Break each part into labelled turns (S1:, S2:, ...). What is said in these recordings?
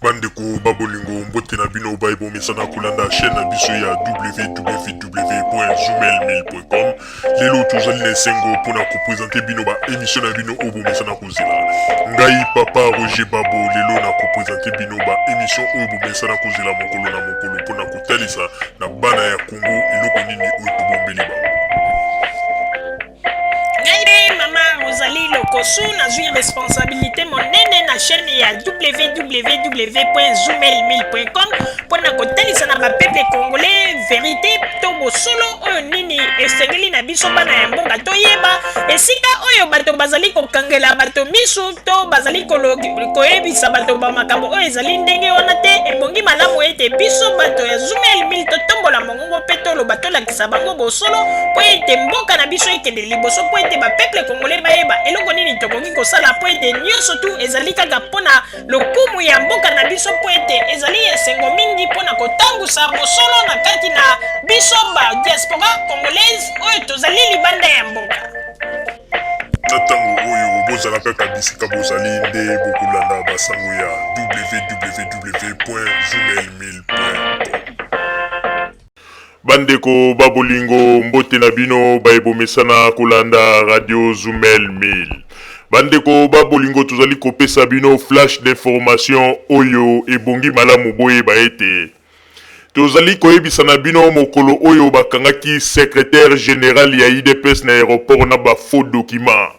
S1: Bandeko ba bolingo, mbote na bino baye bomesana kolanda chaîne na biso ya www.zoomail1000.com. Lelo tozali na esengo mpona kopresente bino ba émission na bino oyo bomesana kozela. Ngai papa Roger Babo, lelo na kopresente bino ba émission oyo bomesana kozela mokolo na mokolo mpona kotalisa na bana ya Congo eloko nini oyo tobombeli bango.
S2: Ngai nde mama Rosalie Lokosu, nazwi responsabilité monene na chaîne ya www.zoomail1000.com mpo na kotalisa na bapeuple congolais verité to bosolo oyo nini esengeli na biso bana ya mboka toyeba esika oyo bato bazali kokangela bato misu to bazali koyebisa bato bamakambo oyo ezali ndenge wana te. Ebongi malamu ete biso bato ya Zoomail 1000 totombola mongongo mpe toloba, tolakisa bango bosolo mpo ete mboka na biso ekende liboso, mpo ete bapeuple congolais bayeba eloko nini tokoki kosala, mpo ete nyonso tu ezali kaka mpo na lokumu ya mboka na biso, mpo ete ezali esengo mingi mpo na kotambusa bosolo na kati na biso ba diaspora congolaise oyo tozali libanda ya mboka.
S1: Na ntango oyo bozala kaka bisika bozali nde bokolanda basango ya www.zoomail1000.com. Bandeko ba bolingo, mbote na bino baye bomesana kolanda radio Zumel 1000. Bandeko ba bolingo, tozali kopesa bino flash d'information oyo ebongi malamu boyeba ete tozali koyebisa na bino mokolo oyo bakangaki secrétaire général ya UDPS na aéroport na ba faux documents.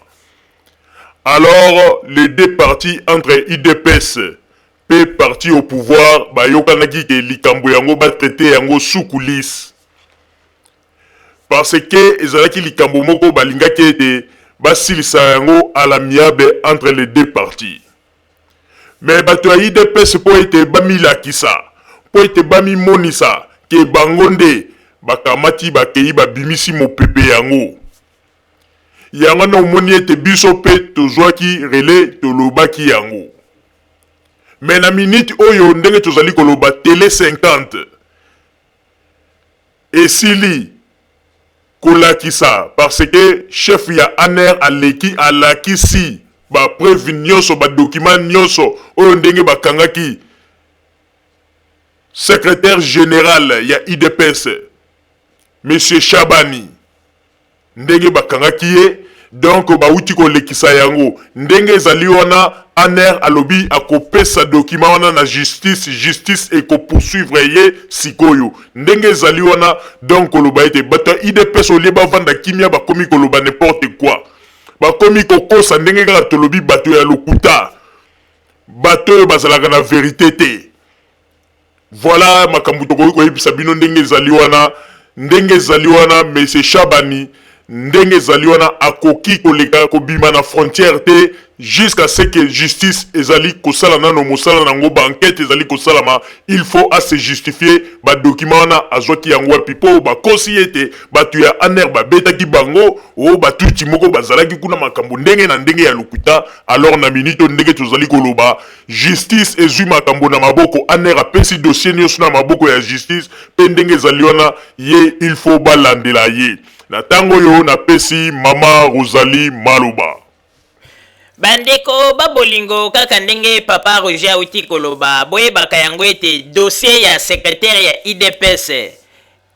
S1: Alors les deux parties entre UDPS mpe parti au pouvoir bayokanaki ke likambo yango batraite yango sous coulisse, parce que ezalaki likambo moko balingaki ete basilisa yango à l'amiable entre les deux parties. Mais bato ya UDPS, mpo ete bamilakisa, mpo ete bamimonisa ke bango nde bakamati, bakei babimisi mopepe yango. Yango wana omoni ete biso mpe tozwaki relais, tolobaki yango. Mais na minute oyo ndenge tozali koloba, Tele 50 esili kolakisa, parce que chef ya ANR aleki, alakisi bapreuve nyonso, badocument nyonso oyo ndenge bakangaki secrétaire général ya UDPS, monsieur Chabani, ndenge bakangaki ye. Donc bawuti kolekisa yango ndenge ezali wana. ANR alobi akopesa document wana na justice, justice ekopoursuivre ye sikoyo ndenge ezali wana. Donc koloba ete bato ya UDPS, au lieu bavanda kimia, bakomi koloba n'importe quoi, bakomi kokosa ndenge kaka tolobi, bato ya lokuta, bato oyo bazalaka na vérité te. Voilà makambo tokoki koyebisa bino ndenge ezali wana. Ndenge ezali wana, monsieur Chabani, ndenge ezali wana, akoki koleka kobima na frontière te jusqu'à ce que justice ezali kosala nano mosala nango, baenquête ezali kosalama. Il faut ase justifier badocument wana azwaki yango wapi, mpo bakosi ete bato ya ANR babetaki bango oyo batuti moko bazalaki kuna, makambo ndenge na ndenge ya lokuta. Alors na minute oyo ndenge tozali koloba, justice ezwi makambo na maboko. ANR apesi dossier nyonso na maboko ya justice, mpe ndenge ezali wana, ye il faut balandela ye. Na ntango oyo napesi mama Rosalie maloba.
S2: Bandeko babolingo, kaka ndenge papa Roger auti koloba, boyebaka yango ete dossier ya secrétaire ya UDPS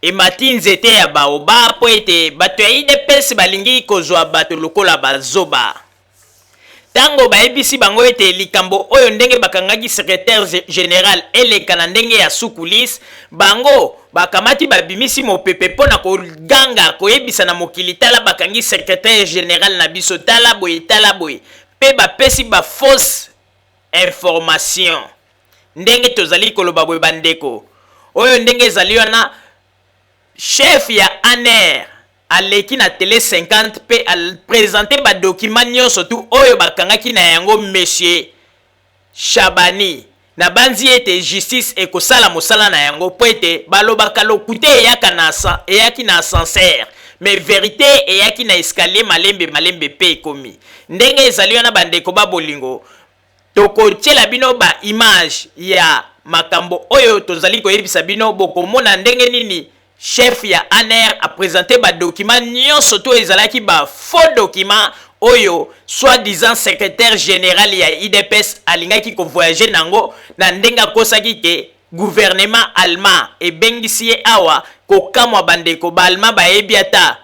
S2: emati nzete ya baoba, mpo ete bato ya UDPS balingi kozwa bato lokola bazoba. Ntango bayebisi bango ete likambo oyo ndenge bakangaki secrétaire général eleka na ndenge ya sous coulisse, bango bakamati, babimisi mopepe mpo na koganga, koyebisa na mokili: "Tala, bakangi secrétaire général na biso, tala boye, tala boye." Mpe bapesi bafausse information. Ndenge tozali koloba boye, bandeko, oyo ndenge ezali wana, chef ya ANR aleki na Tele 50 mpe aprésenter badocument nyonso tu oyo bakangaki na yango monsieur Shabani. Nabanzi ete justice ekosala mosala na yango, mpo ete balobaka lokuta eyaka na eyaki na ascenseur, mais vérité eyaki na escalier, malembe malembe mpe ekomi. Ndenge ezali wana, bandeko babolingo, tokotiela bino baimage ya makambo oyo tozali koyebisa bino. Bokomona ndenge nini chef ya ANR aprésenter badocument nyonso to ezalaki bafaux document. oyo soi-disant secrétaire général ya UDPS alingaki kovoyage nango, na ndenge akosaki ke gouvernement allemand ebengisi ye awa. Kokamwa bandeko, baallemand bayebi ata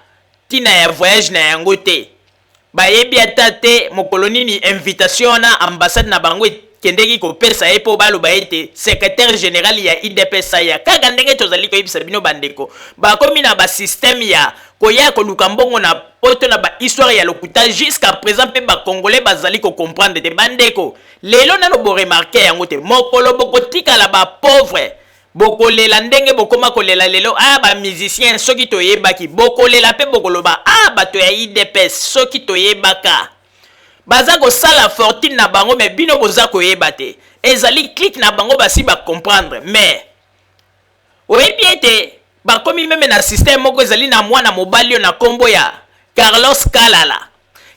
S2: ntina ya voyage na yango te, bayebi ata te mokolo nini invitation wana ambassade na bango ekendeki kopesa ye mpo baloba ete secrétaire général ya UDPS aya. Kaka ndenge tozali koyebisa bino bandeko, bakomi na basystème ya koya koluka mbongo na poto na bahistoire ya lokuta. Jusqu'à présent mpe bacongolais bazali kocomprendre te. Bandeko, lelo nano boremarquer yango te, mokolo bokotikala bapauvre, bokolela ndenge bokoma kolela lelo. A bamusicien, soki toyebaki, bokolela mpe bokoloba: a bato ya UDPS, soki toyebaka. Baza kosala fortune na bango, mais bino boza koyeba te. Ezali clique na bango, basi bacomprendre. Mais oyebi ete bakomi même na système moko, ezali na mwana mobali oyo na nkombo ya Carlos Kalala.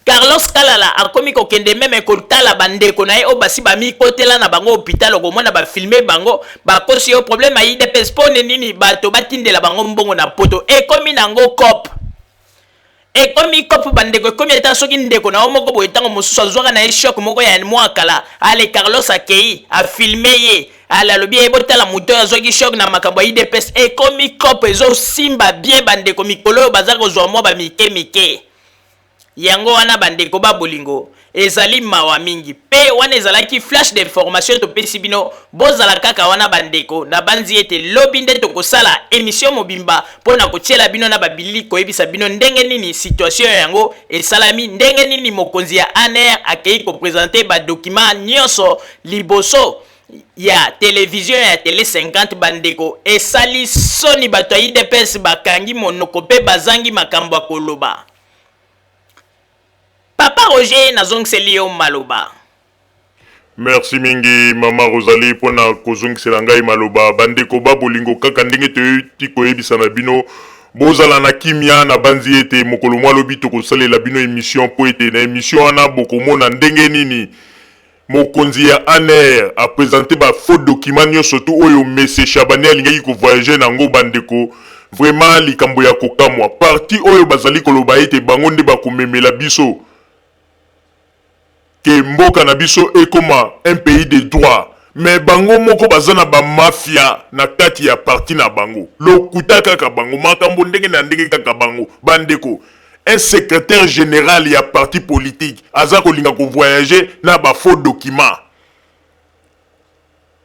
S2: Carlos Kalala akomi kokende même kotala bandeko na ye oyo basi bamikotela na bango hôpital. Okomona bafilmer bango, bakosi yo problème ya UDPS. Mpo nini bato batindela bango mbongo na poto? Ekomi nango coop, ekomi coop bandeko. Ekomi ata soki ndeko na yo moko boye, ntango mosusu azwaka na ye choc moko ya mwa kala, ale Carlos akei afilmer ye, ale alobi ye: botala moto oyo azwaki choc na makambo ya UDPS. Ekomi coop, ezosimba bien bandeko. Mikolo oyo baza kozwa mwa bamike mike yango wana. Bandeko ba bolingo, ezali mawa mingi. Mpe wana ezalaki flash d'information topesi bino. Bozala kaka wana bandeko, nabanzi ete lobi nde tokosala émission mobimba mpo na kotiela bino na babilili, koyebisa bino ndenge nini situation yango esalami, ndenge nini mokonzi ya ANR akei koprésenter badocument nyonso liboso ya televizio ya Tele 50. Bandeko, esali soni, bato ya UDPS bakangi monoko mpe bazangi makambo ya koloba. Papa Roger, nazongiseli yo maloba.
S1: Merci mingi, mama Rosalie, mpona kozongisela ngai maloba. Bandeko ba bolingo, kaka ndenge toyoti koyebisa na bino, bozala na kimia. Na banzi ete mokolo mwa lobi tokosalela bino émission, mpo ete na émission wana bokomona ndenge nini mokonzi ya ANR aprésenter bafaux document nyonso tu oyo monsieur Chabani alingaki kovoyage nango. Bandeko, vraiment likambo ya kokamwa, parti oyo bazali koloba ete bango nde bakomemela biso ke mboka na biso ekoma un pays de droit, mais bango moko baza na bamafia na kati ya parti na bango. Lokuta kaka bango, makambo ndenge na ndenge kaka bango. Bandeko, un secrétaire général ya parti politique aza kolinga kovoyage na bafaux document.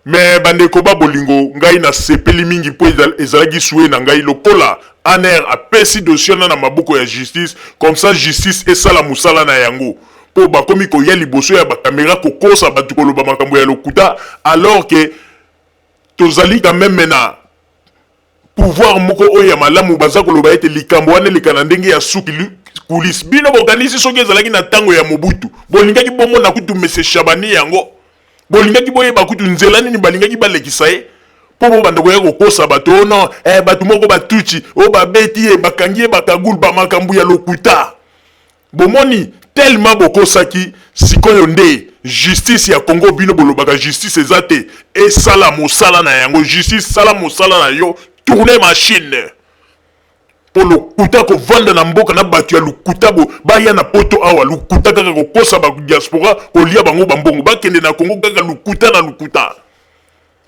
S1: Mais bandeko ba bolingo, ngai nasepeli mingi mpo ezalaki souhait na ngai lokola ANR apesi dossier wana na maboko ya justice, comme ça justice esala mosala na yango, mpo bakomi koya liboso ya bakamera kokosa bato, koloba makambo ya lokuta, alors que tozali quand même na pouvoir moko oyo ya malamu. Baza koloba ete likambo wana eleka na ndenge ya suki coulisse. Bino bokanisi soki ezalaki na ntango ya Mobutu, bolingaki bomona kutu monsieur Chabani yango, bolingaki boyeba kutu nzela nini balingaki balekisa ye mpo bobanda koya kokosa bato? O non, bato moko batuti oyo babeti ye, bakangi ye, bakagulu, bamakambo ya lokuta. Bomoni, tellement bokosaki, sikoyo nde justice ya Congo, bino bolobaka justice eza te, esala mosala na yango. Justice, sala mosala na yo, tourne machine, mpo lokuta kovanda na mboka na bato ya lokuta bo baya na poto awa, lokuta kaka, kokosa badiaspora, kolia bango bambongo, bakende na Congo kaka lokuta na lokuta,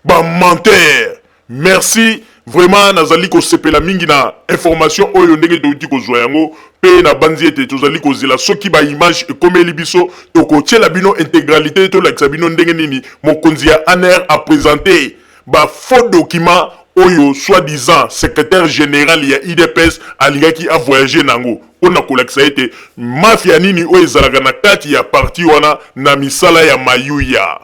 S1: bamenteurs. Merci vraiment, nazali kosepela mingi na information oyo ndenge touti kozwa yango, mpe nabanzi ete tozali kozela soki baimage ekomeli biso, tokotiela bino intégralité, tolakisa bino ndenge nini mokonzi ya ANR aprésenter bafaux document oyo soi-disant secrétaire général ya UDPS alingaki avoyage nango, mpona kolakisa ete mafia nini oyo ezalaka na kati ya parti wana na misala ya mayuya.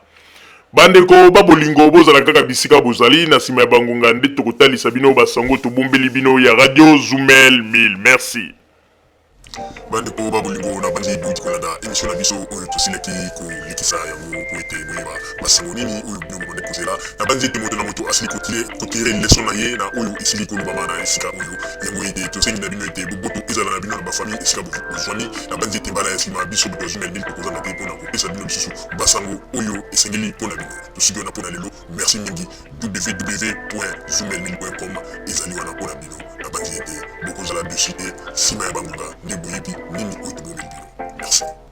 S1: Bandeko babolingo, bozala kaka bisika bozali. Na nsima ya bangonga nde tokotalisa bino basango tobombeli bino ya Radio Zumel 1000. Merci.
S3: Bandeko babolingo, na bandi bouti kolanda émission na biso oyo tosilaki kolekisa yango po ete boyeba basango nini oyo bino bobandi kozela. Na bandi ete moto na moto asili kotirer leçon na ye na oyo esili kolobama na esika oyo yango, ete tosengi na bino ete boboto ezala na bino na bafamille esika bozwami. Na bandi ete mbala ya nsima, biso bato ya Zumel 1000 tokozanga te mpona kopesa bino lisusu basango oyo esengeli mpona bino. Tosuki wana mpona lelo. Merci mingi. www.zumel1000.com ezali wana mpona bino. Na bandi ete bokozala déçus te. Nsima ya bangonga nde boyebi nini oyo tobomeli bino. Merci.